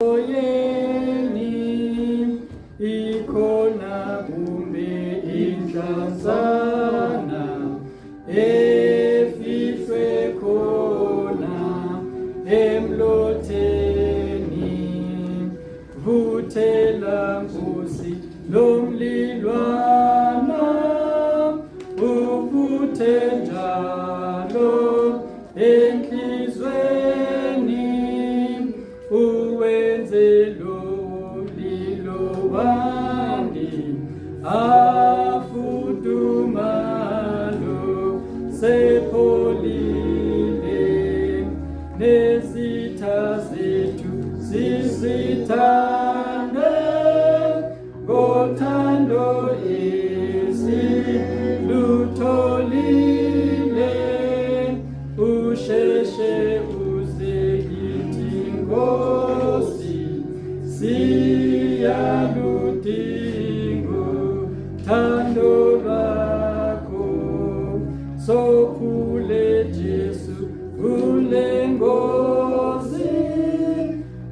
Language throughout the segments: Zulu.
Emoyeni ikhona kumbe inhlanzana efihlwe khona emlotheni vuthela nkosi lomlilwana uvuthe njalo enhlizweni uwenze lo mlilo wandi afudumalo sepholile nezitha zethu sizithande ngothando esilutholile usheshe uze kithi Nkosi siyaludinga uthando lwakho sokhule Jesu kule ngozi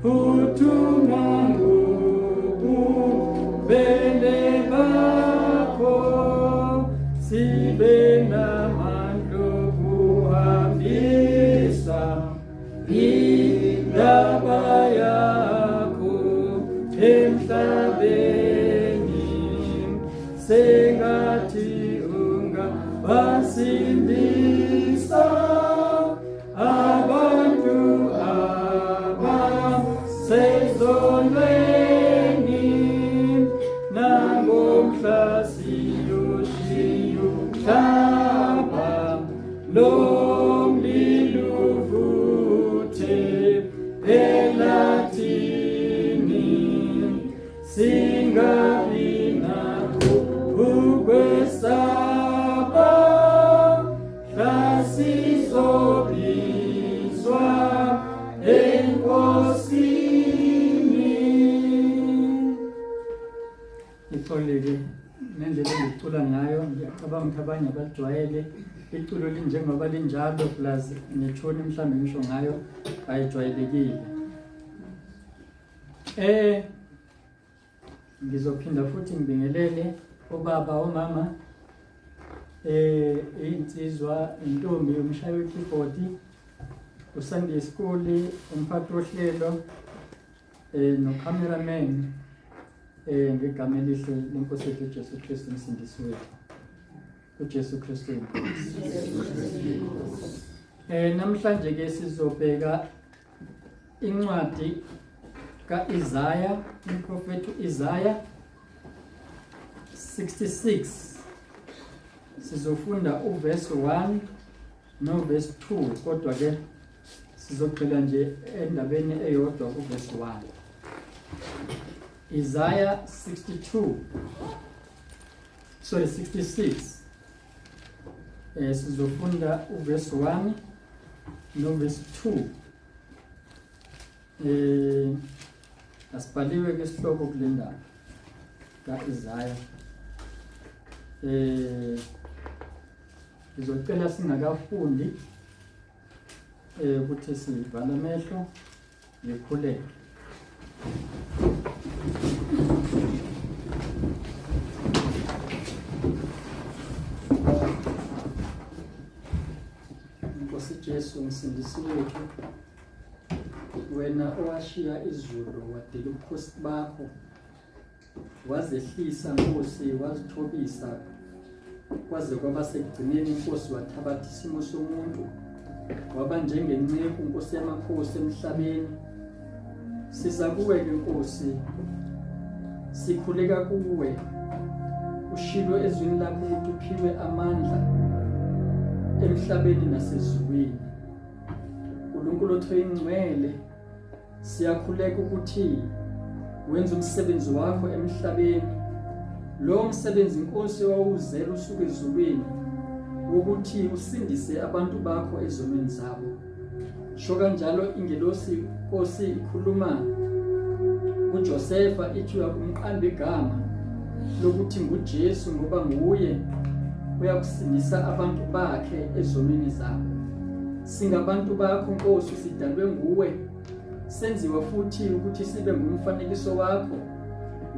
phuthuma ngobubele bakho sibe namandla okuhambisa indaba yakho emhlabeni sengathi ungabasindisa abantu abasezonweni nangomhla siyoshiya umhlaba lo mlilo uvuthe elathini singabi nakho ukwesaba mhla sizobizwa enkosini. Ngixoleke nendlela engicula ngayo, ngiyacabanga ukuthi abanye abalijwayele iculo linjengoba linjalo plus nethoni mhlawumbe ngisho ngayo ayijwayelekile. Ngizophinda futhi ngibingelele obaba, omama, insizwa, intombi, umshayi we-keyboard, uSunday School, umphathi wohlelo, no-cameraman, ngegama elihle lenkosi yethu uJesu Kristu umsindisi wethu. uJesu Kristu inkosi. Namhlanje ke sizobheka incwadi ka-Isaya, umprofethi u-Isaya 66. Sizofunda uverse 1 noverse 2 kodwa ke sizogxila nje endabeni eyodwa kuverse 1. Isaya 62 sorry 66 sizofunda uverse 1 noverse 2. Asibhaliwe ke isihloko kule ndaba kaIsaya. Ngizocela singakafundi ukuthi sivale amehlo ngikhuleke. Nkosi Jesu msindisi wethu, wena owashiya izulu wadela ubukhosi bakho, wazehlisa Nkosi, wazithobisa kwaze kwaba sekugcineni Nkosi, wathabatha isimo somuntu waba njengenceku Nkosi yamakhosi emhlabeni. Siza kuwe ke Nkosi, sikhuleka kuwe, ushilo ezwini lakho ukuthi uphiwe amandla emhlabeni nasezulwini. uNkulunkulu othe ingcwele, siyakhuleka ukuthi wenze umsebenzi wakho emhlabeni, lo msebenzi Nkosi owawuzela usuke ezulwini wokuthi usindise abantu bakho ezonweni zabo. Sho kanjalo ingelosi Nkosi ikhuluma kuJosefa ithi uyakumqamba igama lokuthi nguJesu ngoba nguye uyakusindisa abantu bakhe ezonweni zabo. Singabantu bakho Nkosi, sidalwe nguwe. Senziwa futhi ukuthi sibe ngumfanekiso wakho.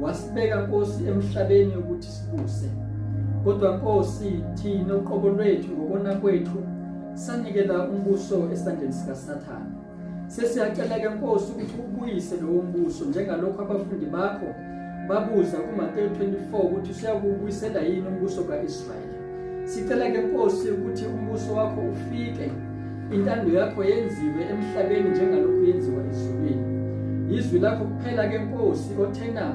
Wasibeka Nkosi emhlabeni ukuthi sibuse. Kodwa Nkosi thina uqobo lwethu ngokona kwethu sanikela umbuso esandleni sikaSathane. Sesiyacela ke Nkosi ukuthi ubuyise lowo mbuso njengalokho abafundi bakho babuza kuMateyu 24 ukuthi usuyakuwubuyisela yini umbuso ka-Israyeli. Sicela ke Nkosi ukuthi umbuso wakho ufike, intando yakho yenziwe emhlabeni njengalokhu yenziwa ezulwini. Izwi lakho kuphela ke Nkosi othena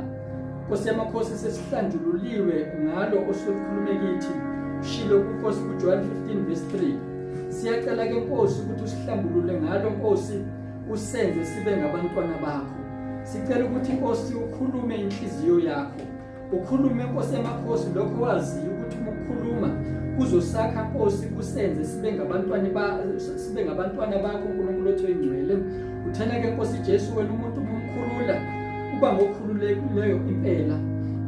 Nkosi yamakhosi sesihlanjululiwe ngalo osulikhulume kithi. Ushilo kuNkosi kuJohn 15 verse 3. Siyacela ke Nkosi ukuthi usihlambulule ngalo Nkosi usenze sibe ngabantwana bakho. Sicela ukuthi Nkosi ukhulume inhliziyo yakho. Ukhulume Nkosi yamakhosi lokho waziyo ukuthi uma ukhuluma kuzosakha Nkosi kusenze sibe ngabantwana ba sibe ngabantwana bakho uNkulunkulu othi oyingcwele. Uthena ke Nkosi Jesu wena umuntu umkhulula uba ngokhululekileyo impela.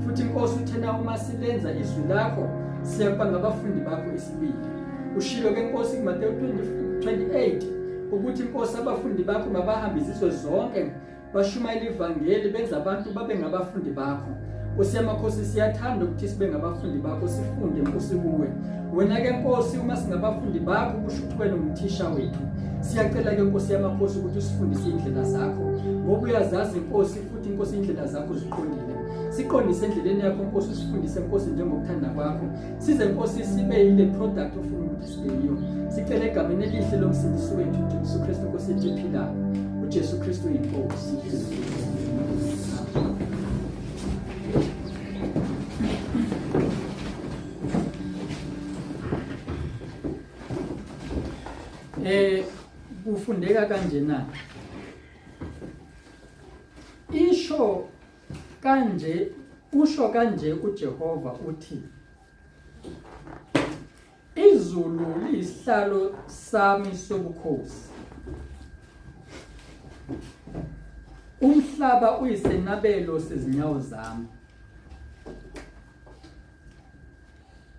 Futhi Nkosi uthena uma silenza izwi lakho siyakuba ngabafundi bakho isibili. Ushilo ke Nkosi kuMateyu 28 ukuthi Nkosi abafundi bakho mabahambe izizwe zonke bashumayela ivangeli benza abantu babe ngabafundi bakho. Nkosi yamakhosi siyathanda ukuthi sibe ngabafundi bakho sifunde Nkosi kuwe. Wena ke Nkosi uma singabafundi bakho kusho ukuthi wena unguthisha wethu. Siyacela ke Nkosi yamakhosi ukuthi usifundise indlela zakho ngoba uyazazi Nkosi futhi Nkosi indlela zakho ziqondile. Siqondise endleleni yakho Nkosi usifundise Nkosi njengokuthanda kwakho. Size Nkosi sibe yile product ofuna ukuthi sibe yiyo. Sicela egameni elihle lomsindisi wethu uJesu Kristu Nkosi yethu ephilayo. uJesu Kristu inkosi. Eh kufundeka kanjena. Isho kanje usho kanje uJehova uthi Izulu liyisihlalo sami sobukhosi. Umhlaba uyisenabelo sezinyawo zami.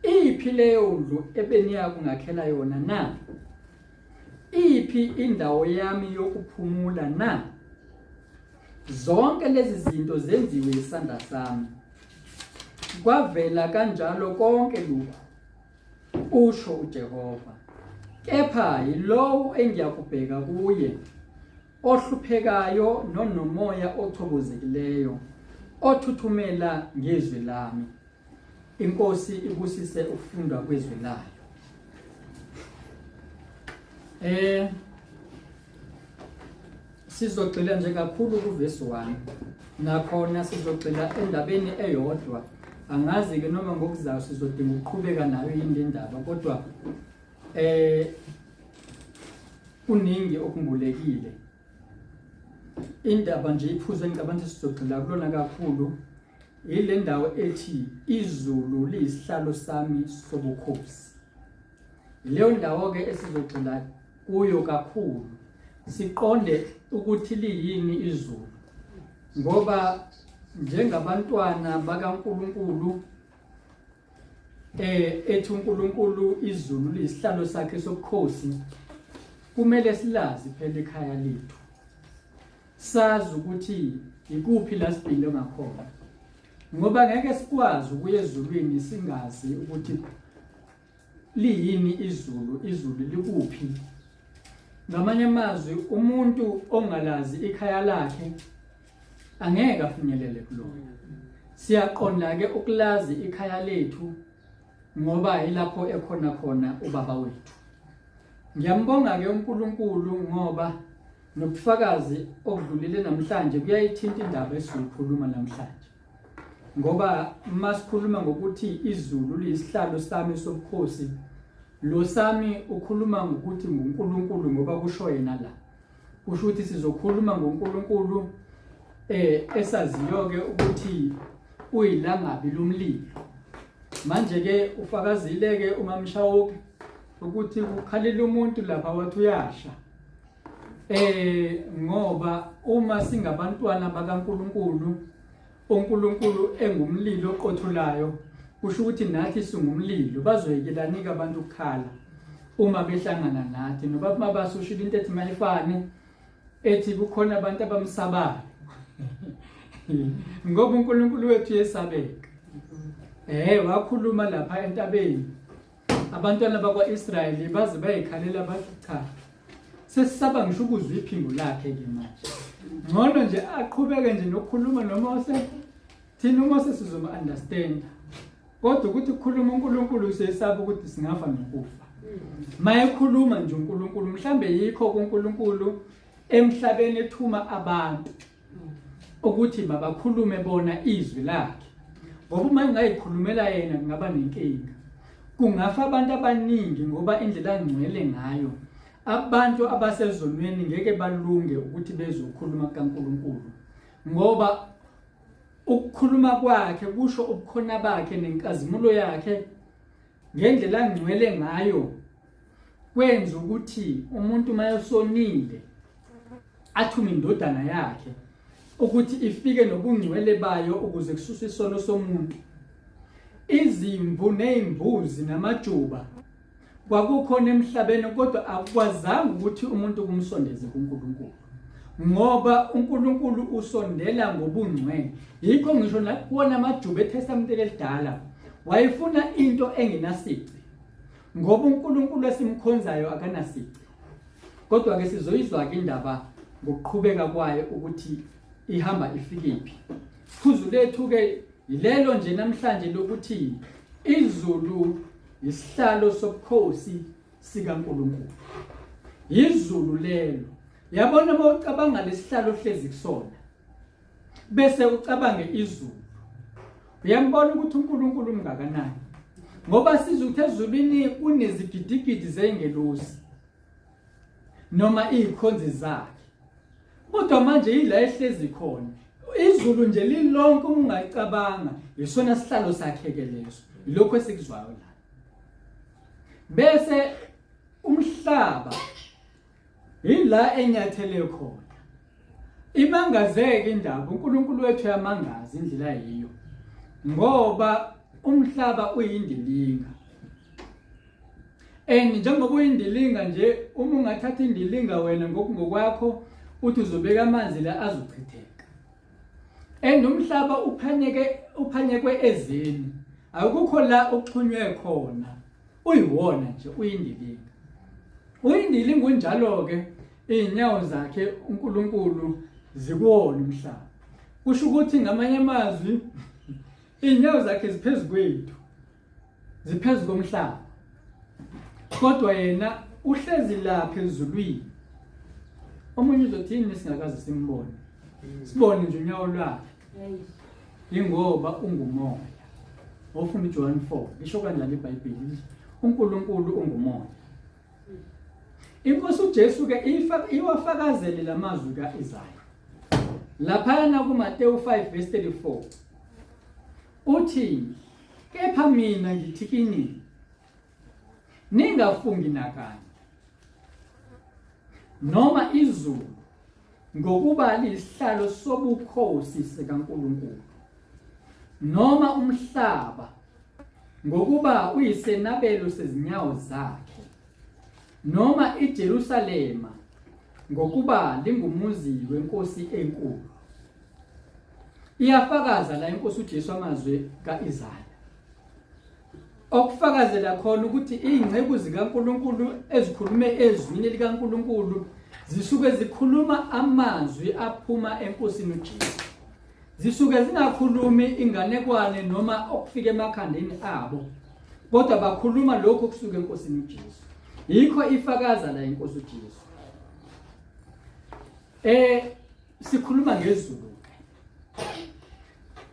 Iphi leyo ndlu ebeniya kungakhela yona na? Iphi indawo yami yokuphumula na? Zonke lezi zinto zenziwe isandla sami. Kwavela kanjalo konke lokhu, usho uJehova. Kepha yilowo engiyakubheka kuye, ohluphekayo nonomoya ochobozekileyo, othuthumela ngezwi lami. INkosi ibusise ukufundwa kwezwi layo. Eh sizogxila nje kakhulu kuvesi 1 nakhona sizogxila endabeni eyodwa angazi ke noma ngokuzayo sizodinga ukuqhubeka nayo yini le ndaba kodwa eh kuningi okumbulekile indaba nje iphuzu engicabanga ukuthi sizogxila kulona kakhulu yile ndawo ethi izulu liyisihlalo sami sobukhosi Leyo ndawo-ke esizogxila kuyo kakhulu siqonde ukuthi liyini izulu ngoba njengabantwana bakaNkulunkulu eh ethi uNkulunkulu izulu liyisihlalo sakhe sobukhosi kumele silazi phela ikhaya lethu sazi ukuthi ikuphi la sibhile ngakhona ngoba ngeke sikwazi ukuya ezulwini singazi ukuthi liyini izulu izulu likuphi ngamanye amazwi umuntu ongalazi ikhaya lakhe angeke afinyelele kulona siyaqonda ke ukulazi ikhaya lethu ngoba yilapho ekhona khona ubaba wethu ngiyambonga ke uNkulunkulu ngoba nobufakazi okudlulile namhlanje kuyayithinta indaba esizoyikhuluma namhlanje ngoba uma sikhuluma ngokuthi izulu liyisihlalo sami sobukhosi lo sami ukhuluma ngokuthi nguNkulunkulu ngoba kusho yena la kusho ukuthi sizokhuluma ngoNkulunkulu eh esaziyo ke ukuthi uyilangabi lomlilo manje ke ufakazile ke umamshawuke ukuthi kukhalile umuntu lapha wathi uyasha eh ngoba uma singabantwana bakaNkuluNkulu uNkulunkulu engumlilo oqothulayo kusho ukuthi nathi singumlilo bazoyekelanika abantu ukukhala uma behlangana nathi noba mabasushila into ethi mayifane. Ethi kukhona abantu abamsabayo. Ngoba uNkulunkulu wethu yesabeka. Wakhuluma lapha entabeni. Abantwana bakwa-Israyeli baze bayikhalela bathi cha. Sesisaba ngisho ukuzwa iphimbo lakhe ke manje. Ngcono nje aqhubeke nje nokukhuluma noMose. Thina uMose sizoma-understand. Kodwa ukuthi kukhuluma uNkulunkulu siyesaba ukuthi singafa nokufa. Mayekhuluma nje uNkulunkulu mhlambe yikho kuNkulunkulu emhlabeni ethuma abantu ukuthi mabakhulume bona izwi lakhe. Ngoba uma engayikhulumela yena kungaba nenkinga. Kungafa abantu abaningi ngoba indlela angcwele ngayo abantu abasezonweni ngeke balunge ukuthi bezokhuluma kaNkulunkulu ngoba Ukukhuluma kwakhe kusho ubukhona bakhe nenkazimulo yakhe ngendlela angcwele ngayo kwenza ukuthi umuntu mayesonile athume indodana yakhe ukuthi ifike nobungcwele bayo ukuze kususwe isono somuntu. Izimvu nezimbuzi namajuba Kwakukhona emhlabeni kodwa akukwazanga ukuthi umuntu kumsondeze kuNkulunkulu. Ngoba uNkulunkulu usondela ngobungcwele. Yikho ngisho nakuwona amajuba eTestamente elidala wayefuna into engenasici. Ngoba uNkulunkulu esimkhonzayo akanasici. Kodwa ke sizoyizwa ke indaba ngokuqhubeka kwayo ukuthi ihamba ifikephi. Phuzu lethu ke yilelo nje namhlanje lokuthi izulu Isihlalo sobukhosi sikaNkulunkulu. Izulu lelo. Yabona uma ucabanga lesihlalo ohlezi kusona. Bese ucabange izulu. Uyambona ukuthi uNkulunkulu umngakanani. Ngoba sizwe ukuthi ezulwini kunezigidigidi zezingelosi noma izikhonzi zakhe. Kodwa manje yila ehlezi khona. Izulu nje lilonke uma ungayicabanga yisona sihlalo sakhe ke leso. Yilokho esikuzwayo la. Bese umhlaba yila enyathele khona. Imangazeke indaba uNkulunkulu wethu uyamangaza indlela yiyo. Ngoba umhlaba uyindilinga. And njengoba uyindilinga nje uma ungathatha indilinga wena ngokungokwakho uthi uzobeka amanzi la azochitheka. And umhlaba uphanyeke uphanyekwe ezeni. Akukho la oxhunywe khona. Uyiwona nje uyindilinga. Uyindilinga unjalo ke izinyawo zakhe uNkulunkulu zikuwona umhlaba. Kusho ukuthi ngamanye amazwi izinyawo zakhe ziphezu kwethu. Ziphezu komhlaba. Kodwa yena uhlezi lapha ezulwini. Omunye uzothi yini singakaze simbone. Sibone nje unyawo lwakhe. Ingoba ungumoya. Ofunda uJohn 4 lisho kanjalo iBhayibheli. uNkulunkulu ungumoya. Inkosi uJesu ke iwafakazele lamazwi kaIsaya. Laphayana kuMateyu 5 verse 34 uthi kepha mina ngithi kini ningafungi nakanye noma izulu ngokuba lisihlalo sobukhosi sikaNkulunkulu noma umhlaba ngokuba uyisenabelo sezinyawo zakhe noma iJerusalema ngokuba lingumuzi wenkosi enkulu. Iyafakaza la inkosi uJesu amazwi kaIsaya. Okufakazela khona ukuthi izinceku zikaNkulunkulu ezikhulume ezwini likaNkulunkulu zisuke zikhuluma amazwi aphuma enkosini uJesu. Zisuke zingakhulumi inganekwane noma okufika emakhandeni abo, kodwa bakhuluma lokho okusuka enkosini uJesu. Yikho ifakaza la inkosi uJesu. Sikhuluma ngezulu ke.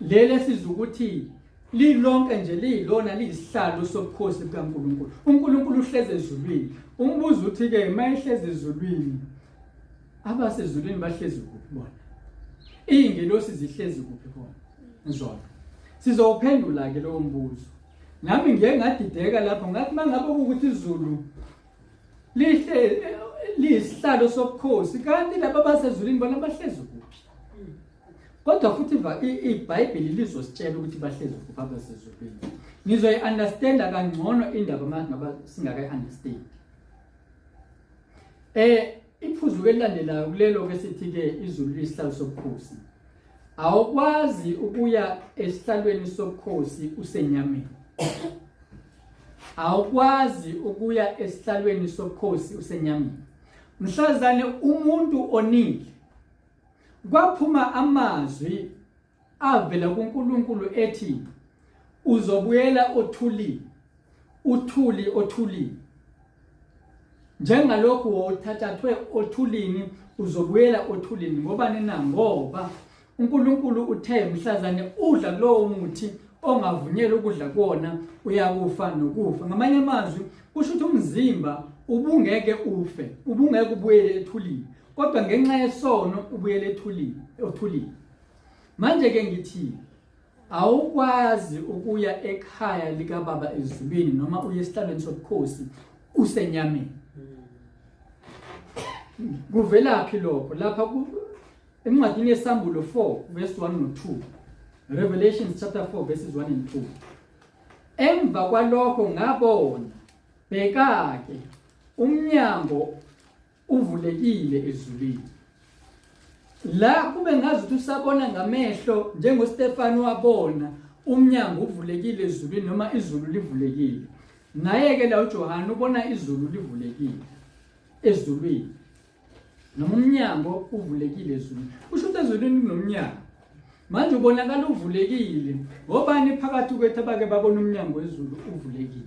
Leli sizwa ukuthi lilonke nje liyilona liyisihlalo sobukhosi bukaNkulunkulu. uNkulunkulu uhlezi ezulwini. Umbuzo uthi ke mayehlezi ezulwini abasezulwini bahlezi kuphi bona? Izingelosi zihlezi kuphi khona? Zona. Sizowuphendula ke lowo mbuzo. Nami ngiye ngadideka lapho ngathi mangabe ukuthi izulu lihle liyisihlalo sobukhosi kanti laba basezulwini bona bahlezi kuphi? Kodwa futhi iBhayibheli lizositshela ukuthi bahlezi kuphi abasezulwini. Ngizoyi-understanda kangcono indaba uma ngaba singakayi-understand. Iphuzu elilandelayo kulelo ke sithi ke izulu lisihlalo sobukhosi. Awukwazi ukuya esihlalweni sobukhosi usenyameni. Awukwazi ukuya esihlalweni sobukhosi usenyameni. Mhlazane umuntu onile kwaphuma amazwi avela kuNkulunkulu ethi uzobuyela othulini, uthuli othulini. Njengalokhu wawuthathathwe othulini uzobuyela othulini. Ngobani na? Ngoba uNkulunkulu uthe mhlazane udla kulowo muthi ongavunyelwa ukudla kuwona uyakufa nokufa. Ngamanye amazwi kusho ukuthi umzimba ubungeke ufe, ubungeke ubuyele ethulini, kodwa ngenxa yesono ubuyele ethulini, othulini. Manje ke ngithi awukwazi ukuya ekhaya likababa ezulwini noma uye esihlalweni sobukhosi usenyameni. Kuvelaphi lokho? Lapha encwadini yeSambulo 4 verse 1 no 2. Revelations chapter 4 verses 1 and 2. Emva kwalokho ngabona, bheka-ke, umnyango uvulekile ezulwini. La kube ngazi ukuthi usabona ngamehlo njengoStefani wabona umnyango uvulekile ezulwini noma izulu livulekile. Naye ke la uJohane ubona izulu livulekile ezulwini. Noma umnyango uvulekile ezulwini. Kusho ukuthi ezulwini kunomnyango. Manje ubonakala uvulekile. Ngobani phakathi kwethu abake babona umnyango wezulu uvulekile?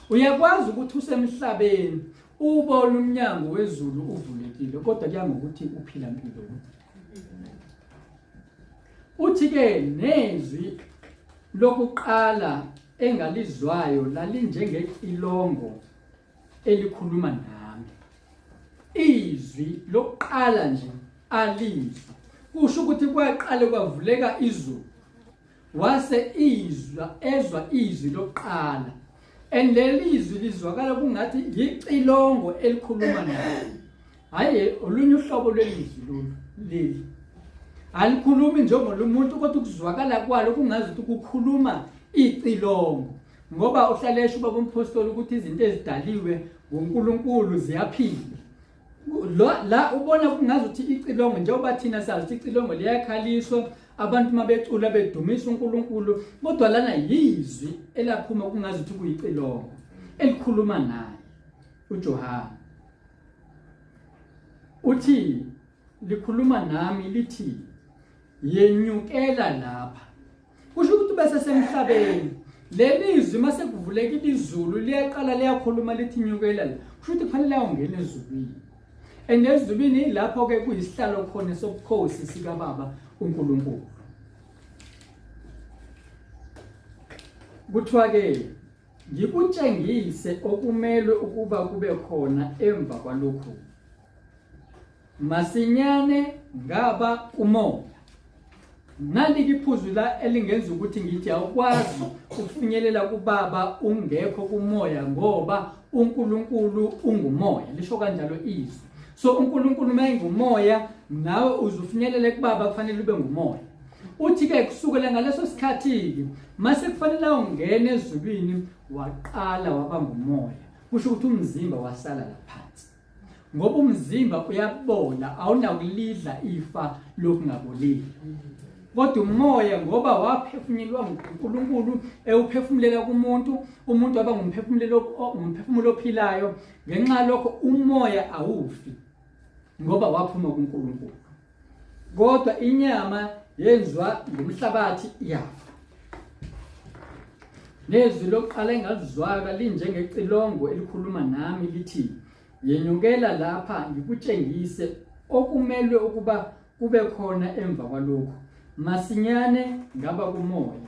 Uyakwazi ukuthi usemhlabeni ubona umnyango wezulu uvulekile, kodwa kuya ngokuthi uphila mpilo. Uthi ke nezwi lokuqala engalizwayo lalinjengecilongo elikhuluma nami. Izwi lokuqala nje alizwa, kusho ukuthi kwaqale kwavuleka izulu, wase izwa ezwa izwi lokuqala, and leli zwi lizwakala kungathi yicilongo elikhuluma naye. Hayi, olunye uhlobo lwelizwi lolu, leli alikhulumi njengolumuntu, kodwa ukuzwakala kwalo kungazi ukuthi kukhuluma icilongo, ngoba uhlale esho ubaba umphostoli ukuthi izinto ezidaliwe nguNkulunkulu ziyaphila. La ubona kungazi ukuthi icilongo, njengoba thina sazi ukuthi icilongo liyakhaliswa abantu uma becula bedumisa uNkulunkulu, kodwa lana yizwi elaphuma kungazi ukuthi kuyicilongo elikhuluma naye uJohane. Uthi likhuluma nami lithi yenyukela lapha. Kusho ukuthi bese semhlabeni leli zwi mase kuvulekile izulu liyaqala liyakhuluma lithi nyukela la, kusho ukuthi kufanele ayongena ezulwini. And ezulwini lapho ke kuyisihlalo khona sobukhosi sikababa uNkulunkulu. Kuthiwa ke ngikutshengise okumelwe ukuba kube khona emva kwalokhu. Masinyane ngaba kumoya. Nalike iphuzu la elingenza ukuthi ngithi awukwazi ukufinyelela kubaba ungekho kumoya, ngoba uNkulunkulu ungumoya, lisho kanjalo izwi. So uNkulunkulu uma engumoya, nawe uzufinyelele kubaba kufanele ube ngumoya. Uthi ke kusukela ngaleso sikhathi-ke mase kufanele ungene ezulwini, waqala waba ngumoya. Kusho ukuthi umzimba wasala laphansi, ngoba umzimba uyabola, awunakulidla ifa lokungabolile. Kodwa umoya, ngoba waphefumunyelwa nguNkulunkulu ewuphefumulela kumuntu, umuntu waba ngumphefumulelo, ngumphefumulo ophilayo. Ngenxa yalokho umoya awufi, ngoba waphuma kuNkulunkulu. Kodwa inyama yenziwa ngumhlabathi iyafa. Nezwi lokuqala engalizwaka linjengecilongo elikhuluma nami lithi yenyukela lapha ngikutshengise okumelwe ukuba kube khona emva kwalokhu. Masinyane ngaba kumoya.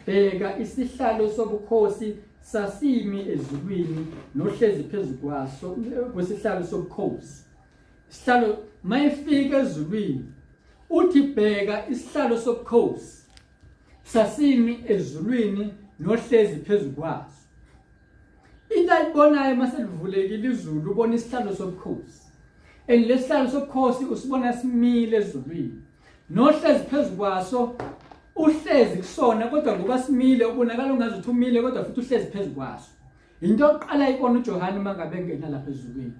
Bheka, isihlalo sobukhosi sasimi ezulwini, nohlezi phezu kwaso kwesihlalo sobukhosi. Isihlalo mayifika ezulwini uthi bheka isihlalo sobukhosi sasimi ezulwini nohlezi phezu kwaso. Into ayibonayo mase livulekile izulu, ubona isihlalo sobukhosi. And lesihlalo sobukhosi usibona simile ezulwini. Nohlezi phezu kwaso uhlezi kusona, kodwa ngoba simile ubonakala ungazi ukuthi umile, kodwa futhi uhlezi phezu kwaso. Into yokuqala ayibona uJohane uma ngabe engena lapha ezulwini.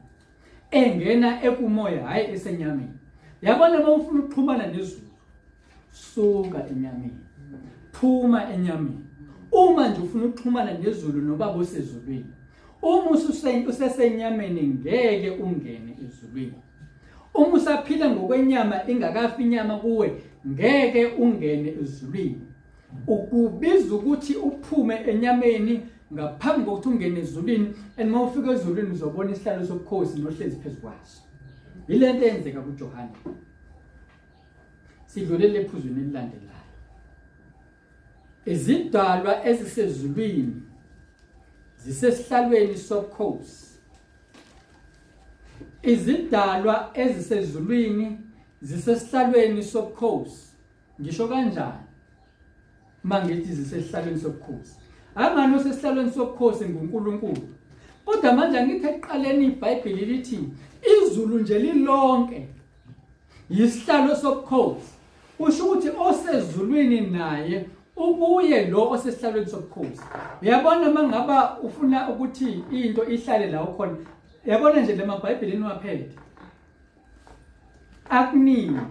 Engena ekumoya hayi esenyameni. Yabona uma ufuna ukuxhumana nezulu, suka enyameni. Phuma enyameni. Uma nje ufuna ukuxhumana nezulu nobaba osezulwini, uma usesenyameni ngeke ungene ezulwini. Uma usaphila ngokwenyama ingakafi inyama kuwe ngeke ungene ezulwini. Ukubiza ukuthi uphume enyameni ngaphambi kokuthi ungene ezulwini and uma ufika ezulwini uzobona isihlalo sobukhosi nohlezi phezu kwaso. Yile nto eyenzeka kuJohane. Sidlulele ephuzwini elilandelayo. Izidalwa ezisezulwini zisesihlalweni sobukhosi. Izidalwa ezisezulwini zisesihlalweni sobukhosi. Ngisho kanjani uma ngithi zisesihlalweni sobukhosi? Angani osesihlalweni sobukhosi nguNkulunkulu. Kodwa manje angithi ekuqaleni iBhayibheli lithi izulu nje lilonke yisihlalo sobukhosi. Kusho ukuthi osezulwini naye ubuye lo osesihlalweni sobukhosi. Uyabona uma ngaba ufuna ukuthi into ihlale la ukhona. Uyabona nje lemaBhayibhelini waphethe. Akunina.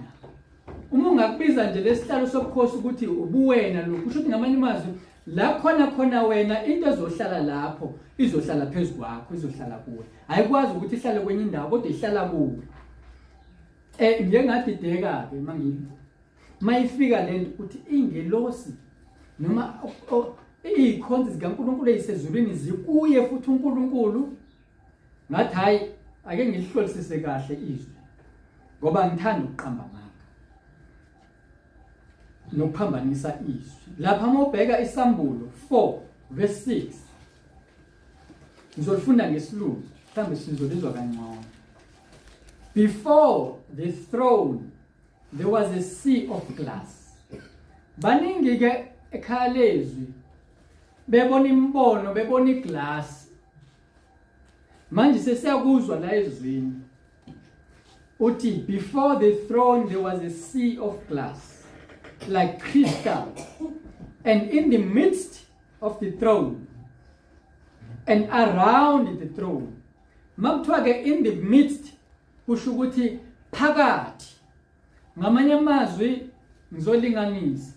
Uma ungakubiza nje lesihlalo sobukhosi ukuthi ubuwena lokhu kusho ukuthi ngamanye amazwi la khona khona wena into ezohlala lapho izohlala phezu kwakho izohlala kuwe. Ayikwazi ukuthi ihlale kwenye indawo kodwa ihlala kuwe. Eh ngiye ngadideka ke mangi mayifika lento ukuthi ingelosi noma izikhonzi zikaNkuluNkulu ezisezulwini zikuye futhi uNkulunkulu ngathi hayi ake ngilihlolisise kahle izwi ngoba ngithanda ukuqamba amanga nokuphambanisa izwi lapha uma ubheka isambulo 4 verse 6 ngizolifunda ngesilungu mhlawumbe sizolizwa kangcono. Before the throne there was a sea of glass. Baningi ke ekhaya lezwi bebona imibono bebona iglass. Manje sesiyakuzwa la ezwini. Uthi before the throne there was a sea of glass like crystal, and in the midst of the throne and around the throne. Makuthiwa ke in the midst kusho ukuthi phakathi. Ngamanye amazwi ngizolinganisa.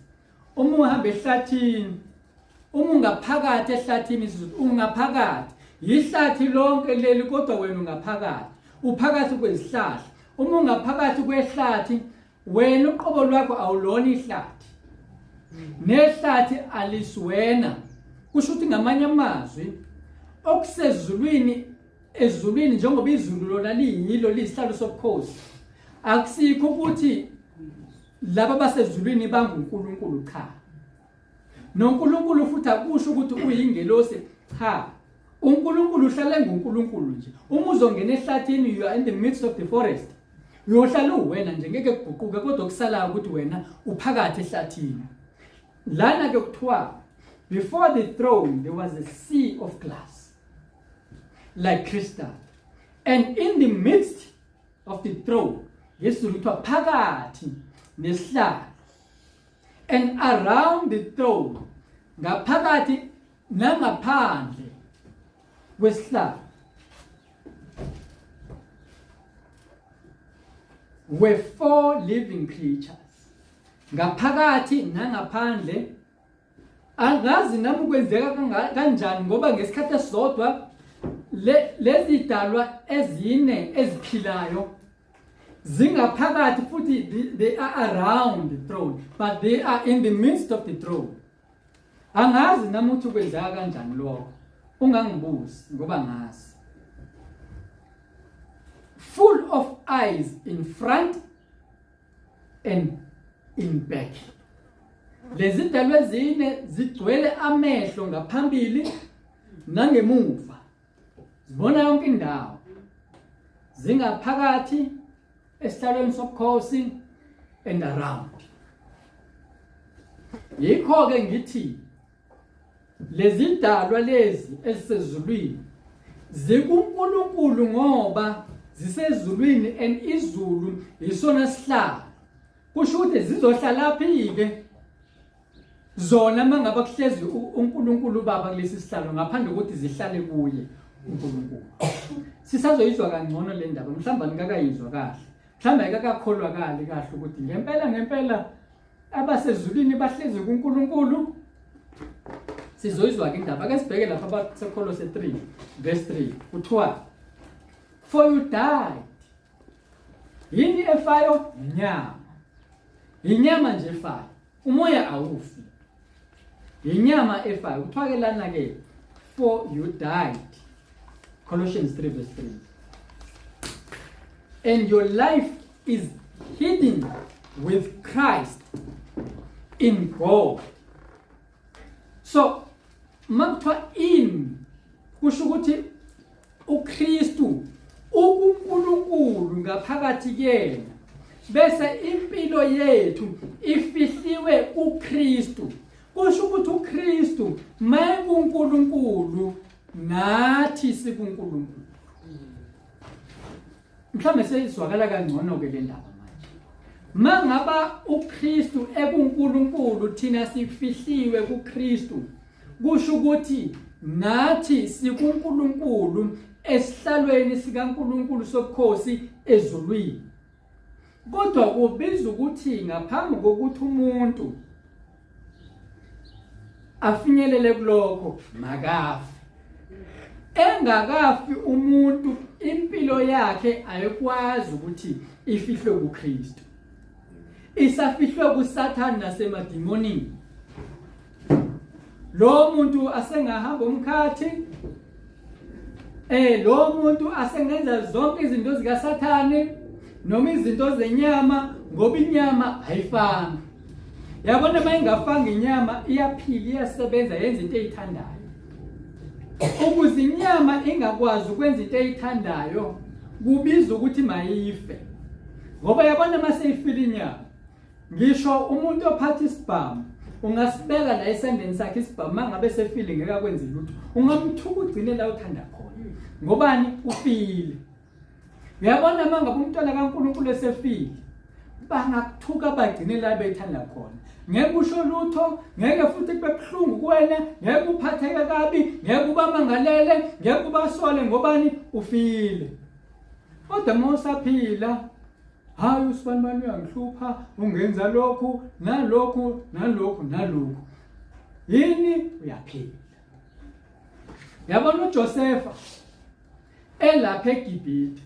Uma uhamba ehlathini, uma ungaphakathi ehlathini sizothi ungaphakathi. Yihlathi lonke leli kodwa wena ungaphakathi. Uphakathi kwezihlahla. Uma ungaphakathi kwehlathi wena uqobo lwakho awulona ihlathi. Nehlathi alisuwena. Kusho ukuthi ngamanye amazwi okusezulwini ezulwini njengoba izulu lona liyilo liyisihlalo sobukhosi akusikho ukuthi laba basezulwini banguNkulunkulu cha. NoNkulunkulu futhi akusho ukuthi uyingelosi cha. uNkulunkulu uhlala enguNkulunkulu nje. Uma uzongena ehlathini you are in the midst of the forest. Uyohlala uwena nje ngeke kuguquke kodwa okusalayo ukuthi wena uphakathi ehlathini. Lana ke kuthiwa before the throne there was a sea of glass like crystal, and in the midst of the throne, ngesiZulu kuthiwa phakathi nesihlalo, and around the throne, ngaphakathi nangaphandle kwesihlalo, were four living creatures. Ngaphakathi nangaphandle angazi nami kwenzeka kanjani ngoba ngesikhathi esisodwa lezi dalwa ezine eziphilayo zingaphakathi futhi they are around the throne, but they are in the midst of the throne. Angazi nami ukuthi kwenzeka kanjani lokho, ungangibuzi ngoba ngazi. Full of eyes in front and in back. Lezi dalwa ezine zigcwele amehlo ngaphambili nangemuva, zibona yonke indawo, zingaphakathi esihlalweni sobukhosi and around. Yikho ke ngithi lezi dalwa lezi ezisezulwini zikuNkulunkulu ngoba zisezulwini and izulu yisona sihlalo. Kusho ukuthi zizohlala phi ke zona mangaba kuhlezi uNkulunkulu uBaba kulesi sihlalo ngaphandle kokuthi zihlale kuye. uNkulunkulu. Sisazoyizwa kangcono le ndaba, mhlawumbe anikakayizwa kahle, mhlawumbe ayikakakholwakali kahle ukuthi ngempela ngempela abasezulwini bahlezi kuNkulunkulu. Sizoyizwa ke indaba. Ake sibheke lapha abaseKolose 3 verse 3, kuthiwa for you died. Yini efayo? Inyama. Inyama nje efayo, umoya awufi, inyama efayo. Kuthiwa ke lana ke for you died, Colossians 3 verse 3, and your life is hidden with Christ in God. So makuthiwa in, kusho ukuthi uKristu ukuNkulunkulu ngaphakathi kuyena, bese impilo yethu ifihliwe kuKristu. Kusho ukuthi uKristu mayekuNkulunkulu, nathi sikuNkulunkulu. Mhlawumbe seyizwakala kangcono ke le ndaba manje. Mangaba uKristu ekuNkulunkulu, thina sifihliwe kuKristu, kusho ukuthi nathi sikuNkulunkulu esihlalweni sikaNkulunkulu sobukhosi ezulwini. Kodwa kubiza ukuthi ngaphambi kokuthi umuntu afinyelele kulokho, makafe. Engakafi umuntu, impilo yakhe ayikwazi ukuthi ifihlwe kuKristu, isafihlwe kuSathane nasemadimonini. Lo muntu asengahamba umkhathi, lo muntu asengenza zonke izinto zikaSathane noma izinto zenyama, ngoba inyama ayifanga. Yabona, uma ingafanga inyama, iyaphila, iyasebenza, yenza into eyithandayo. Ukuze inyama ingakwazi ukwenza into eyithandayo, kubiza ukuthi mayife, ngoba yabona, uma seyifile inyama, ngisho umuntu ophatha isibhamu, ungasibeka la esandleni sakhe isibhamu, uma ngabe sefile ngeke akwenze lutho. Ungamthuka ugcine la uthanda khona. Ngobani? Ufile. Uyabona, uma ngabe umntwana kaNkulunkulu esefile, bangakuthuka bagcine la bethanda khona, ngeke usho lutho, ngeke futhi kube buhlungu kuwena, ngeke uphatheke kabi, ngeke ubamangalele, ngeke ubasole. Ngobani? Ufile. Kodwa uma usaphila, hayi, usibani bani uyangihlupha, ungenza lokhu nalokhu nalokhu nalokhu. Yini? Uyaphila. Yabona, uJosefa elapha eGibhithe,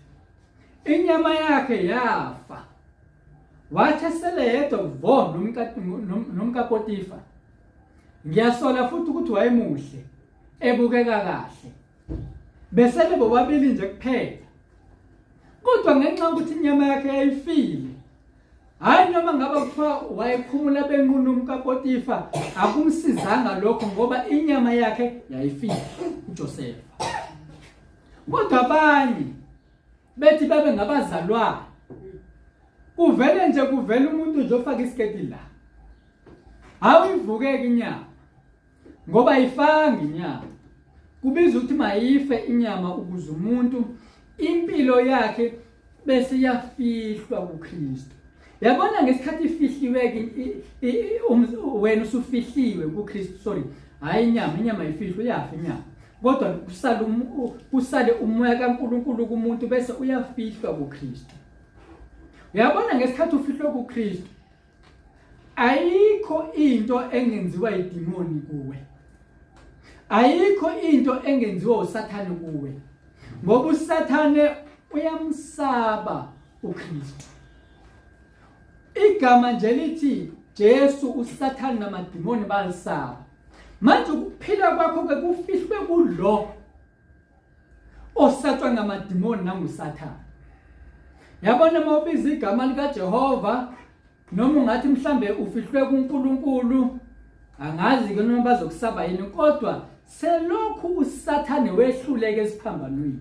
inyama yakhe yafa. Wathi esele yedwa vo nomkaPotifa, ngiyasola futhi ukuthi wayemuhle, ebukeka kahle, besele bobabili nje kuphela, kodwa ngenxa yokuthi inyama yakhe yayifile, hayi, noma ngaba kuthiwa wayekhumula benqunu umkaPotifa, akumsizanga lokho, ngoba inyama yakhe yayifile uJosefa. Kodwa abanye bethi babe ngabazalwane, kuvele nje kuvele umuntu nje ofaka isiketi la, hawu, ivukeke inyama, ngoba ayifanga inyama. Kubiza ukuthi mayife inyama ukuze umuntu impilo yakhe bese yafihlwa kuKristu. Yabona, ngesikhathi ifihliwe, wena usufihliwe kuKristu, sorry, hayi inyama, inyama ifihlwe, iyafa inyama, kodwa kusale umoya kaNkulunkulu kumuntu, bese uyafihlwa kuKristu. Uyabona, ngesikhathi ufihlwe kuKristu, ayikho into engenziwa idimoni kuwe, ayikho into engenziwa uSathane kuwe, ngoba uSathane uyamsaba uKristu. Igama nje lithi Jesu, uSathane namadimoni balisaba. Manje ukuphila kwakho ke kufihlwe kulo osatshwa ngamadimoni nanguSathane. Yabona, uma ubiza igama likaJehova, noma ungathi mhlambe ufihlwe kuNkulunkulu, angazi ke noma bazokusaba yini, kodwa selokhu uSathane wehluleke esiphambanweni,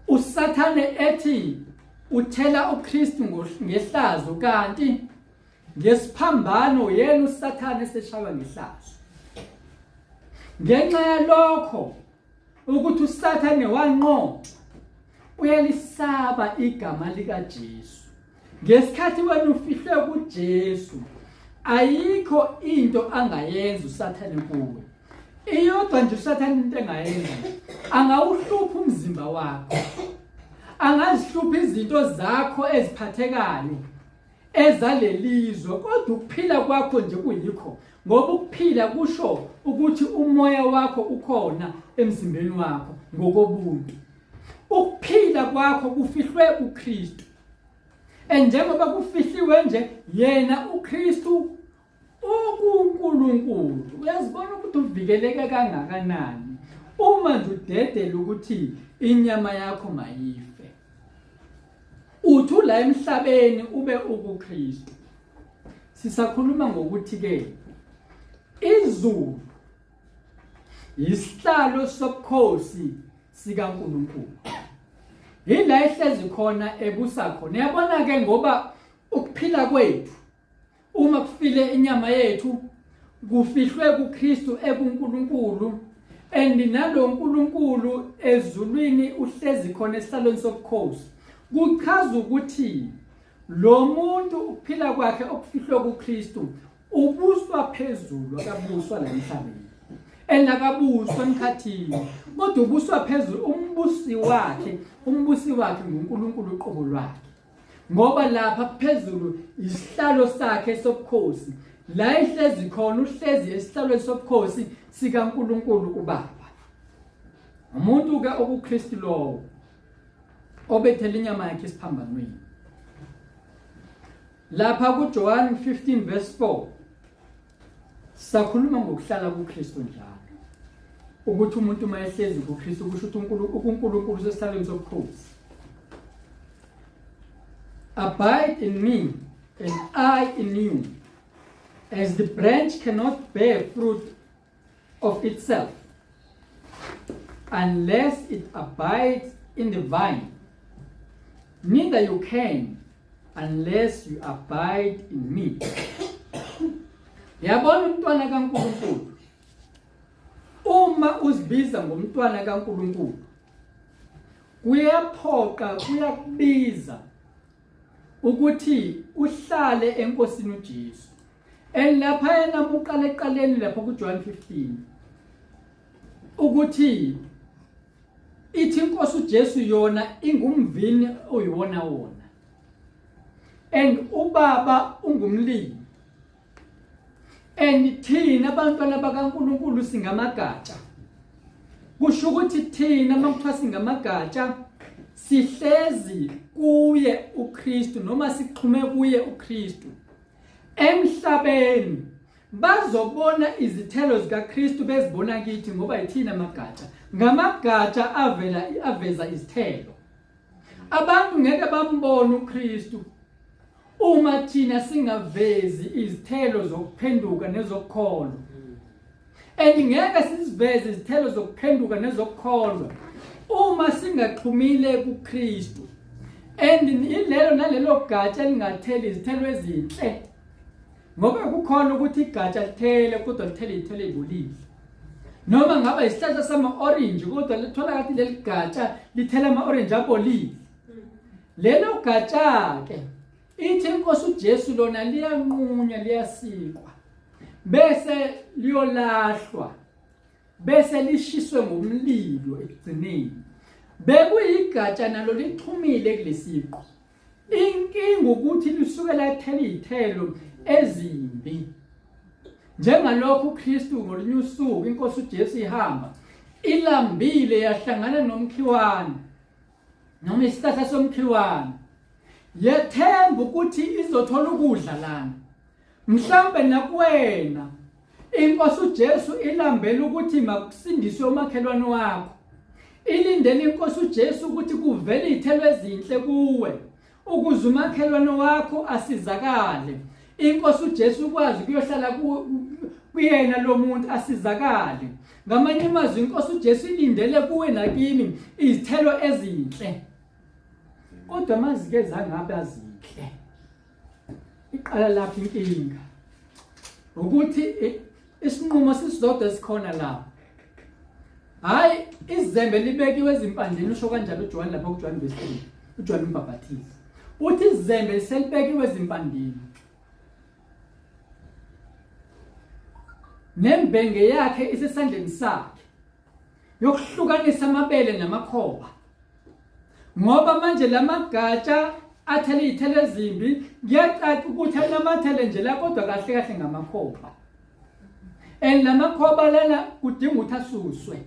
uSathane ethi uthela uKristu ngehlazo, kanti ngesiphambano yena uSathane eseshaywa ngehlazo. Ngenxa yalokho ukuthi uSathane wanqotshwa, uyalisaba igama likaJesu. Ngesikhathi wena ufihlwe kuJesu, ayikho into angayenza uSathane kuwe. Iyodwa nje uSathane into engayenza nje. Angawuhlupha umzimba wakho. Angazihlupha izinto zakho eziphathekayo ezalelizwe kodwa ukuphila kwakho nje kuyikho ngoba ukuphila kusho ukuthi umoya wakho ukhona emzimbeni wakho ngokobuntu. Ukuphila kwakho kufihlwe uKristu. Njengoba kufihliwe nje yena uKristu ukuNkulunkulu uyazibona ukuthi uvikeleke kangakanani uma nje udedela ukuthi inyama yakho mayife uthi ula emhlabeni ube ukuKristu sisakhuluma ngokuthi ke izulu isihlalo sobukhosi sikaNkulunkulu yila ehlezi khona ebusa khona yabona ke ngoba ukuphila kwethu Uma kufile inyama yethu kufihlwe kuKristu ekuNkulunkulu and nalo nkulunkulu ezulwini uhlezi khona esihlalweni sobukhosi kuchaza ukuthi lo muntu ukuphila kwakhe okufihlwe kuKristu ubuswa phezulu akabuswa la emhlabeni and akabuswa emkhathini kodwa ubuswa phezulu umbusi wakhe umbusi wakhe nguNkulunkulu uqobo lwakhe ngoba lapha phezulu isihlalo sakhe sobukhosi la ehlezi khona uhlezi esihlalweni sobukhosi sikaNkuluNkulu uBaba umuntu ke okuKristu lowo obethela inyama yakhe esiphambanweni lapha kuJohn 15 verse 4 Sakhuluma ngokuhlala kuKristu njalo. Ukuthi umuntu uma ehlezi kuKristu kusho ukuthi uNkulunkulu usesihlalweni sobukhosi. Abide in me and I in you. As the branch cannot bear fruit of itself unless it abides in the vine, neither you can unless you abide in me. Yabona umntwana kaNkulunkulu. Uma uzibiza ngomntwana kaNkulunkulu, kuyaphoqa kuyakubiza ukuthi uhlale enkosini uJesu. And lapha yena uqala eqaleni lapha kuJohn 15 ukuthi ithi inkosi uJesu yona ingumvini oyiwona wona and ubaba ungumlimi and thina abantwana bakaNkuluNkulu singamagatsha kusho ukuthi thina makuthiwa singamagatsha sihlezi kuye uKristu noma sixhume kuye uKristu emhlabeni bazobona izithelo zikaKristu bezibona kithi ngoba yithina amagatsha ngamagatsha avela aveza izithelo abantu ngeke bambone uKristu uma thina singavezi izithelo zokuphenduka nezokukholwa and ngeke siziveze izithelo zokuphenduka nezokukholwa uma singaxhumile kuKristu and ilelo nalelo gatsha elingatheli izithelo ezinhle ngoba kukhona ukuthi igatsha lithele kodwa lithele izithelo ezibolile noma ngaba isihlahla sama-orange kodwa lithola kathi leli gatsha lithela ama-orange abolile lelo gatsha-ke ithi inkosi uJesu lona liyanqunywa liyasikwa bese liyolahlwa bese lishiswe ngomlilo ekugcineni bekuyigatsha nalo lixhumile kulesiqu inkinga ukuthi lisuke lathela izithelo ezimbi njengalokhu uKristu ngolunye usuku inkosi uJesu ihamba ilambile yahlangana nomkhiwane noma isihlahla somkhiwane yethemba ukuthi izothola ukudla lana mhlambe nakuwena inkosi uJesu ilambela ukuthi makusindiswe umakhelwane wakho ilindele inkosi uJesu ukuthi kuvele izithelo ezinhle kuwe ukuze umakhelwane wakho asizakale inkosi uJesu ukwazi kuyohlala kuyena lo muntu asizakale ngamanye amazwi inkosi uJesu ilindele kuwe nakimi izithelo ezinhle kodwa mazike zangabe azinhle iqala lapho inkinga ukuthi isinqumo sisodwa esikhona lapho hayi izembe libekiwe ezimpandeni usho kanjalo uJohn lapho kuJohn verse 3 uJohn umbhaphathizi uthi izembe selibekiwe ezimpandeni Nembenge yakhe isesandleni sakhe yokuhlukanisa amabele namakhoba. Ngoba manje lamagatsha athele izithelo ezimbi kuyacaca ukuthi anamathele nje la kodwa kahle kahle ngamakhoba. And lamakhoba lana kudinga ukuthi asuswe.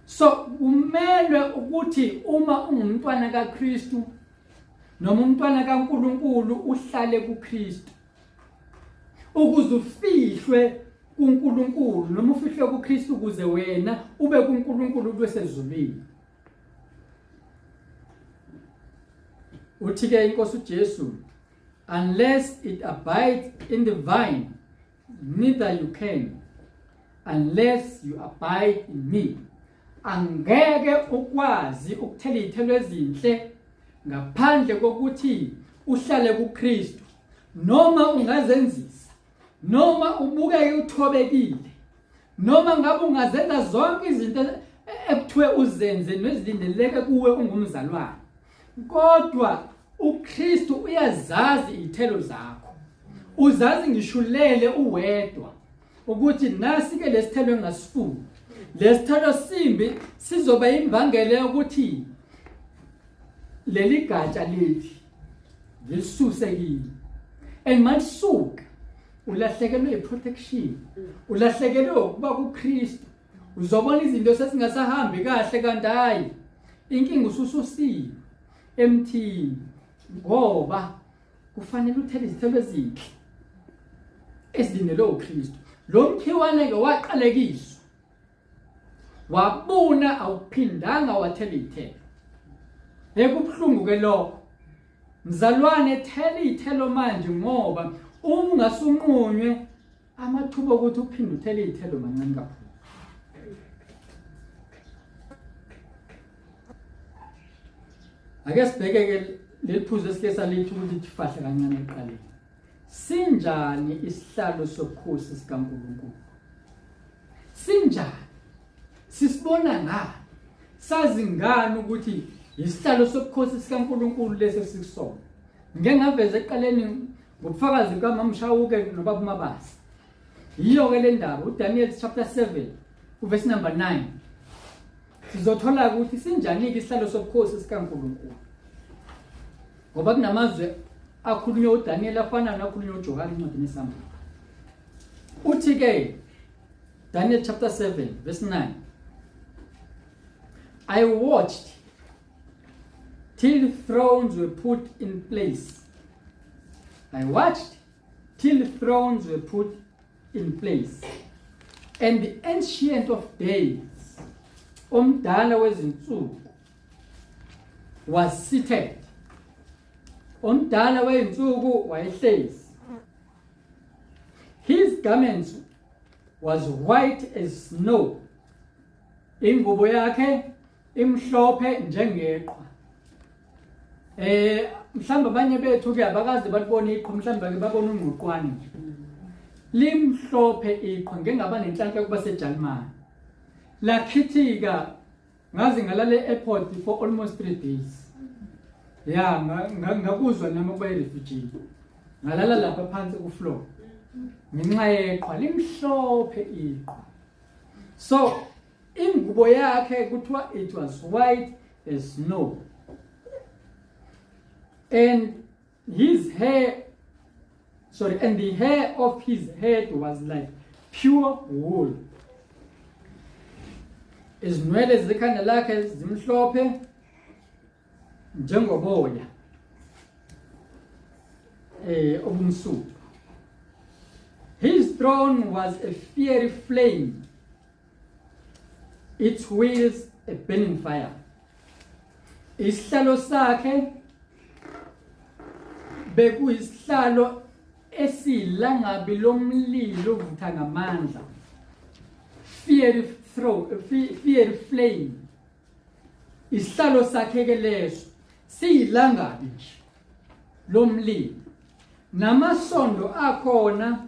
So kumelwe ukuthi uma ungumntwana kaKristu noma umntwana kaNkuluNkulu uhlale kuKristu ukuze ufihlwe kuNkulunkulu noma ufihlwe kuKristu ukuze wena ube kuNkulunkulu ube sezulwini. Uthi ke inkosi uJesu, unless it abides in the vine, neither you can unless you abide in me. Angeke ukwazi ukuthela izithelo ezinhle ngaphandle kokuthi uhlale kuKristu, noma ungazenzisa, noma ubukeke uthobekile, noma ngabe ungazenza zonke izinto ekuthiwe uzenze nezilindeleke kuwe ungumzalwane, kodwa uKristu uyazazi izithelo zakho, uzazi ngishulele uwedwa ukuthi nasi ke lesithelo engasifuni, lesithelo simbi sizoba imbangela yokuthi leli gatsha leli ngilisuse kini. And malisuka ulahlekelwe i-protection, ulahlekelwe ukuba kuKristu, uzobona izinto sezingasahambi kahle, kanti hayi, inkinga usususiwe emthini, ngoba kufanele uthele izithelo ezinhle ezilindelwe uKristu. Lo mkhiwane-ke waqalekiswa, wabuna, awuphindanga wathela iy'thelo. Ekubuhlungu-ke lokho mzalwane, thela iy'thelo manje, ngoba uma ungasunqunywe amathuba okuthi uphinde uthele iy'thelo mancane kakhulu. Ake sibheke-ke leli phuzu esike salithi ukuthi lifahle kancane ekuqaleni. Sinjani isihlalo sobukhosi sikaNkulunkulu? Sinjani? Sisibona ngani? Sazi ngani ukuthi isihlalo sobukhosi sikaNkulunkulu lesi esikusona? Ngike ngaveza ekuqaleni ngobufakazi bukaMamshawuke nobaba uMabasa. Yiyo-ke le ndaba, uDaniel chapter 7 uverse number 9. Sizothola ukuthi sinjani-ke isihlalo sobukhosi sikaNkulunkulu, ngoba kunamazwi akhulunywe uDaniel afana nakhulunywe uJohane encwadini yeSambulo. Uthi-ke Daniel chapter 7 verse 9, I watched till thrones were put in place. I watched till thrones were put in place, and the Ancient of Days, omdala wezinsuku, was seated. Omdala wezinsuku wayehlezi. His garments was white as snow. Ingubo yakhe imhlophe njengeqhwa. Mhlawumbe abanye bethu ke abakaze balibone iqhwa, mhlawumbe ke babona ungqoqwane nje. Limhlophe iqhwa, ngeke ngaba nenhlanhla yokuba seJalimane. Lakhithika ngaze ngalala e-airport for almost 3 days. Ya, ngakuzwa nami ukuba i-refugee. Ngalala lapha phansi ku-floor ngenxa yeqhwa, limhlophe iqhwa. So ingubo yakhe kuthiwa it was white as snow, and his hair, sorry, and the hair of his head was like pure wool. Izinwele zekhanda lakhe zimhlophe njengoboya obumsuku. His throne was a fiery flame, its wheels a burning fire. Isihlalo sakhe bekuyisihlalo esilangabi lomlilo ovutha ngamandla, fiery throw, fiery flame. Isihlalo sakhe ke leso siyilangabi nje lomlilo, namasondo akhona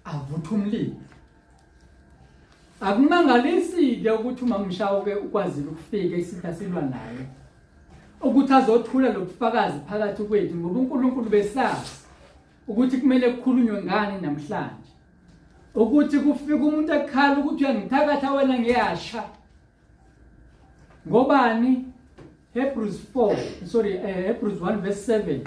avutha umlilo. Akumangalisi-ke ukuthi uMamShawuke ukwazile ukufika isitha silwa naye, ukuthi azothula lobufakazi phakathi kwethu, ngoba uNkulunkulu besazi ukuthi kumele kukhulunywe ngani namhlanje. Ukuthi kufika umuntu ekhala ukuthi uyangithakatha wena ngiyasha. Ngobani? Hebrews 4, sorry, Hebrews 1 verse 7.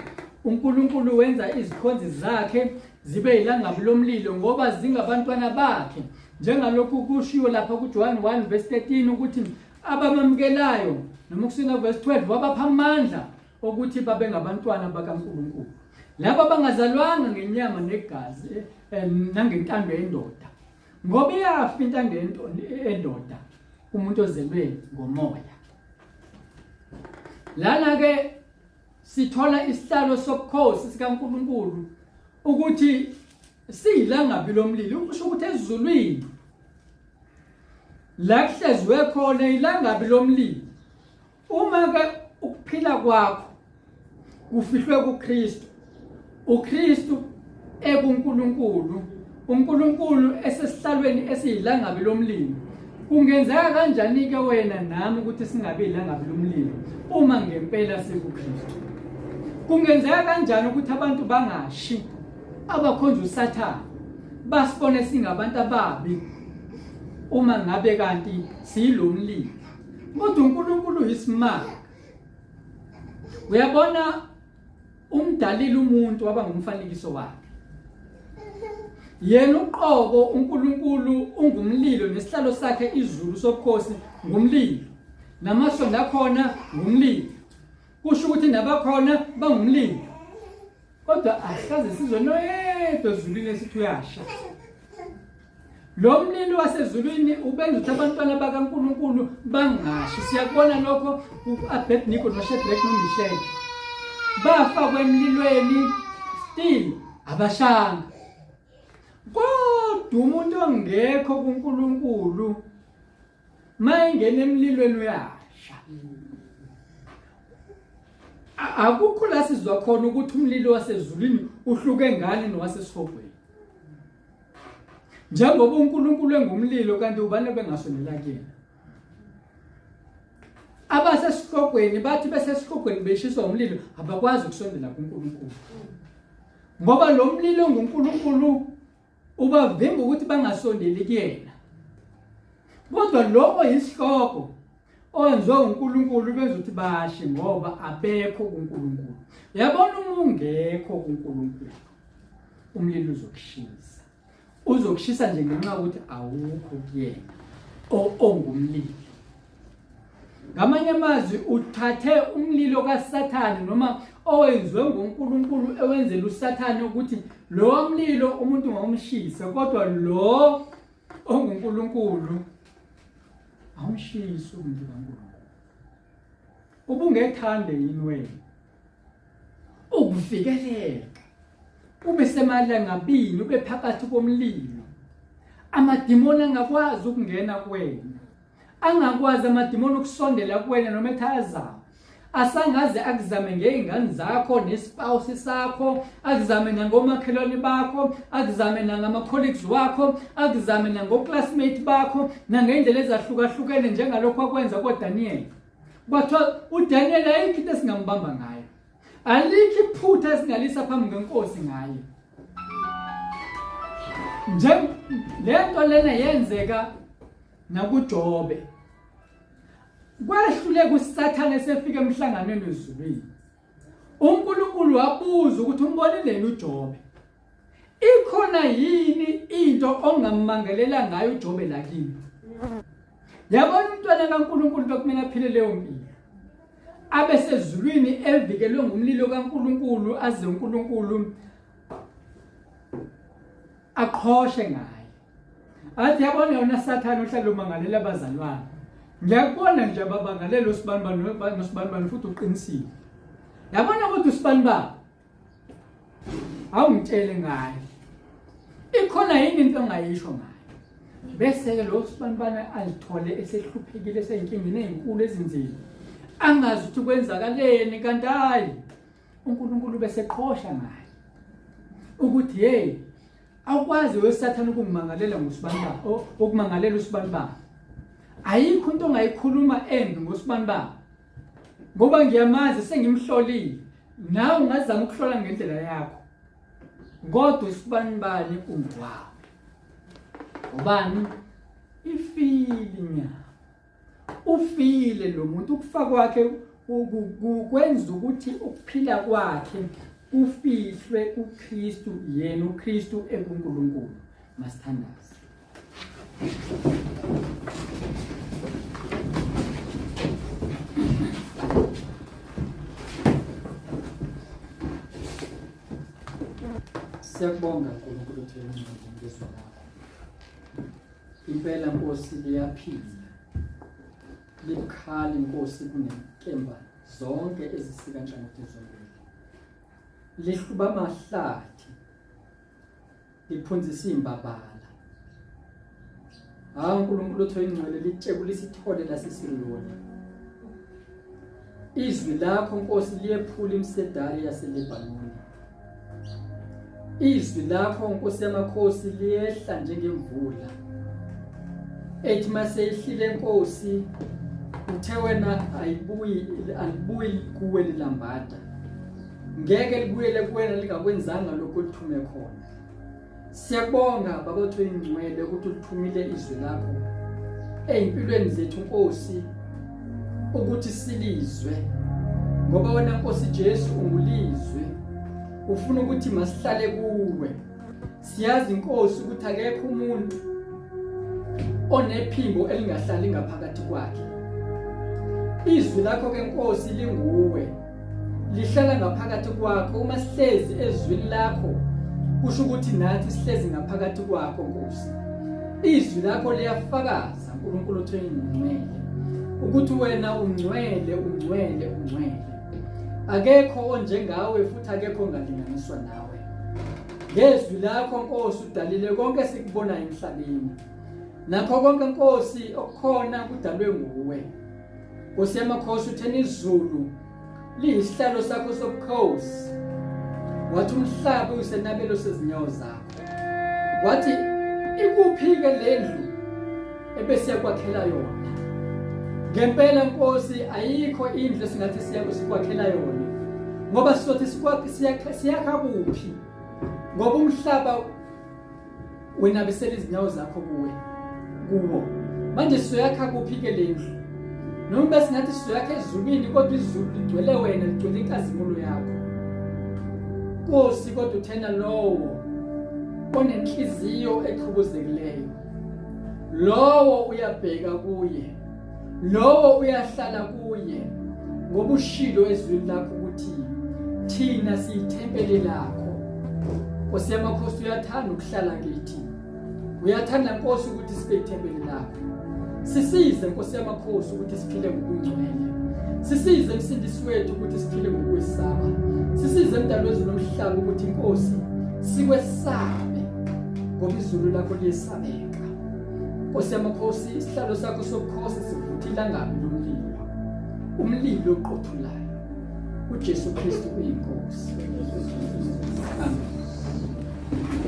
uNkulunkulu wenza izikhonzi zakhe zibe ilangabi lomlilo ngoba zingabantwana bakhe. Njengalokhu kushiwo lapha kuJohn 1 verse 13 ukuthi abamamukelayo noma kusina verse 12 wabapha amandla okuthi babe ngabantwana bakaNkulunkulu. Laba bangazalwanga ngenyama negazi nangentando yendoda. Ngoba iyafa intando yendoda umuntu ozelwe ngomoya. Lana ke sithola isihlalo sobukhosi sikaNkulunkulu ukuthi siyilangabi lomlilo, kusho ukuthi ezulwini la kuhleziwe khona ilangabi lomlilo. Uma ke ukuphila kwakho kufihlwe kuKristu, uKristu ekuNkulunkulu, uNkulunkulu esesihlalweni esiyilangabi lomlilo, kungenzeka kanjani ke wena nami ukuthi singabi ilangabi lomlilo uma ngempela sikuKristu? Kungenzeka kanjani ukuthi abantu bangashi abakhonza uSathane basibone singabantu ababi uma ngabe kanti siyilomlilo? Kodwa uNkulunkulu uyisimanga. Uyabona, umdalile umuntu waba ngumfanekiso wakhe. Yena uqobo uNkulunkulu ungumlilo, nesihlalo sakhe izulu sobukhosi ngumlilo, namasondo akhona ngumlilo. Kusho ukuthi nabakhona bangumlilo. Kodwa asikaze sizwe noyedwa ezulwini esithi uyasha. Lo mlilo wasezulwini ubenza ukuthi abantwana bakaNkulunkulu bangashi. Siyakubona lokho ku-Abednego noShadrach noMeshach. Bafakwa emlilweni still abashanga. Kodwa umuntu ongekho kuNkulunkulu mayengena emlilweni uyasha. Akukho la sizwa khona ukuthi umlilo wasezulwini uhluke ngani nowasesihogweni. Njengoba uNkulunkulu engumlilo kanti ubani bengasondela kuyena? Abasesihogweni bathi besesihogweni beshiswa umlilo abakwazi ukusondela kuNkulunkulu. Ngoba lo mlilo nguNkulunkulu ubavimba ukuthi bangasondeli kuyena. Kodwa lo oyisihloko owenziwe uNkulunkulu benza ukuthi bashe ngoba abekho kuNkulunkulu. Uyabona, uma ungekho kuNkulunkulu umlilo uzokushisa. Uzokushisa nje ngenxa yokuthi awukho kuyena ongumlilo. Ngamanye amazwi uthathe umlilo kaSathane noma owenziwe nguNkulunkulu ewenzela uSathane ukuthi lo mlilo umuntu ngawumshisa, kodwa lo onguNkulunkulu awumshisi umuntu kaNkulunkulu. Ubungethande yini wena ukuvikeleka ube semalangabini, ube phakathi komlilo, amadimoni angakwazi ukungena kuwena, angakwazi amadimoni ukusondela kuwena noma ethi azama, asangaze akuzame ngey'ngane zakho nespouse sakho, akuzame nangomakhelwane bakho, akuzame nangama-colleagues wakho, akuzame nango-classmate bakho, nangey'ndlela ezahlukahlukene njengalokhu akwenza koDaniyeli. Kwathiwa uDaniyeli ayikho into esingambamba ngayo, alikho iphutha esingalisa phambi kwenkosi ngaye. Nje lento lena yenzeka nakuJobe. Kwehluleka uSathane esefika emhlanganweni wezulwini. uNkulunkulu wabuza ukuthi umbonile yini uJobe. Ikhona yini into ongammangalela ngayo uJobe la kimi? Yabona, umntwana kaNkulunkulu bekumele aphile leyo mpilo. Abe sezulwini evikelwe ngumlilo kaNkulunkulu aze uNkulunkulu aqhoshe ngaye. Athi yabona yona Sathane ohlala umangalela abazalwane. Ngiyakubona nje ababangalela usibanibani nosibanibani futhi uqinisile. Yabona ukuthi usibanibani awungitshele ngaye. Ikhona yini into ongayisho ngaye? Bese-ke lo sibanibani azithole esehluphekile eseyinkingeni ey'nkulu ezinzima. Angazi ukuthi kwenzakaleni kanti hhayi uNkulunkulu bese qhosha ngaye. Ukuthi hey awukwazi wesathane ukungimangalela ngosibanibani, ukumangalela usibanibani. Ayikho into ongayikhuluma embi ngosibanibani. Ngoba ngiyamazi sengimhlolile. Nawe ungazama ukuhlola ngendlela yakho. Kodwa usibanibani ungowami. Ubani? Ifile inyama. Ufile lo muntu, ukufa kwakhe kwenza ukuthi ukuphila kwakhe kufihlwe kuKristu, yena uKristu ekuNkulunkulu. Masithandaze. Siyakubonga Nkulunkulu uthi ngezwi lakho. Impela Nkosi liyaphila. Libukhali Nkosi kunenkemba zonke ezisika nhlangothi zombili. Lihluba amahlathi. Liphunzisa imbabala. Hawu uNkulunkulu uthi oyingcwele litshekula isithole laseSiriyoni. Izwi lakho Nkosi liyephula imisedari yaseLebanoni. Izwi lakho Nkosi yamakhosi liyehla njengemvula. Ethi maseyihlile Nkosi uthe wena ayibuyi alibuyi kuwe lilambada. Ngeke libuyele kuwena lingakwenzanga lokho olithume khona. Siyabonga baba uthi oyingcwele ukuthi ulithumile izwi lakho ezimpilweni zethu Nkosi ukuthi silizwe ngoba wena Nkosi Jesu ungulizwi ufuna ukuthi masihlale kuwe. Siyazi Nkosi ukuthi akekho umuntu onephimbo elingahlali ngaphakathi kwakhe. Izwi lakho ke Nkosi linguwe lihlala ngaphakathi kwakho. Uma sihlezi ezwini lakho kusho ukuthi nathi sihlezi ngaphakathi kwakho Nkosi. Izwi lakho liyafakaza uNkulunkulu uthi ungcwele, ukuthi wena ungcwele, ungcwele, ungcwele. Akekho onjengawe futhi akekho ongalinganiswa nawe. Ngezwi lakho Nkosi udalile konke esikubonayo emhlabeni. Nakho konke Nkosi okukhona kudalwe nguwe. Nkosi yamakhosi uthena izulu liyisihlalo sakho sobukhosi. Wathi umhlaba uyisenabelo sezinyawo zakho. Wathi ikuphi-ke le ndlu ebesiyakwakhela yona? Ngempela Nkosi ayikho indlu esingathi siyakwakhela yona. Ngoba sizothi siyakha kuphi? Ngoba umhlaba wena besela izinyawo zakho kuwe kuwo. Manje sizoyakha kuphi ke le ndlu? Noma besingathi sizoyakha ezulwini kodwa izulu ligcwele wena, ligcwele inkazimulo yakho. Nkosi kodwa uthena lowo onenhliziyo echukuzekileyo, lowo uyabheka kuye, lowo uyahlala kuye, ngoba ushilo ezwini lakho ukuthi thina siyithempeli lakho. Nkosi yamakhosi uyathanda ukuhlala kithi, uyathanda Nkosi ukuthi sibe ithempeli lakho. Sisize Nkosi yamakhosi ukuthi siphile ngokungcwele. Sisize Msindisi wethu ukuthi siphile ngokwesaba. Sisize Mdali wezulu nomhlaba ukuthi Nkosi sikwesabe ngoba izulu lakho liyesabeka. Nkosi yamakhosi isihlalo sakho sobukhosi sivutha ilangabi lomlilo. Umlilo oqothulayo. uJesu Kristu uyinkosi. Amen.